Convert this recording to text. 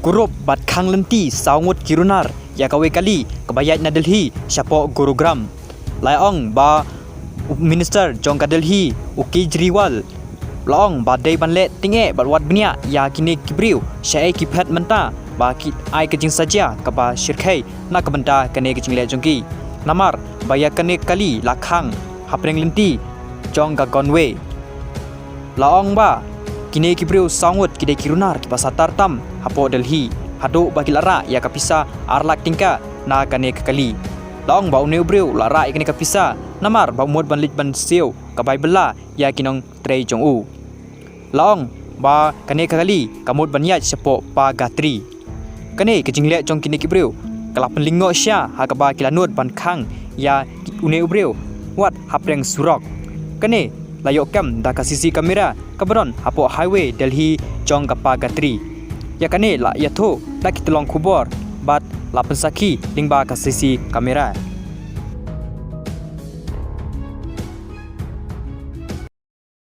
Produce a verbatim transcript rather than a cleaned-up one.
Kurup bad khang lynti saw ngut ki runar ïa kawei kali kaba ïaid na Delhi shapoh Gurugram. La ong ba u Minister jong ka Delhi, u Kejriwal, la ong ba dei ban leh tyngeh bad wad bniah ïa kine ki briew shaei ki phet mynta ba ki ai ka jingsajia kaba shyrkhei na ka bynta kane ka jingleh jong ki. Namar ba ïa kane ka kali la khang hapdeng lynti jong ka Conway. La ong ba kine ki briew saw ngut ki dei ki runar kiba satar tam hapoh Delhi, haduh ba ki la rah ïa ka pisa ar lak tyngka na kane ka kali. La ong ba une u briew u la rah ïa kane ka pisa namar ba u mut ban leit ban siew ka bai bylla ïa ki nongtrei jong u. La ong ba kane ka kali ka mut ban ïaid shapoh Pag Ghatri. Kane ka jingleh jong kine ki briew ka la pynlyngngoh sha ha kaba ki la nud ban khang ïa une u briew wat hapdeng surok. Kane la ïoh kem da ka C C camera kaba don hapoh highway Delhi jong ka Pag Ghatri. Ïa kane la ïathuh da ki tyllong khubor bad la pynsakhi lyngba ka C C camera.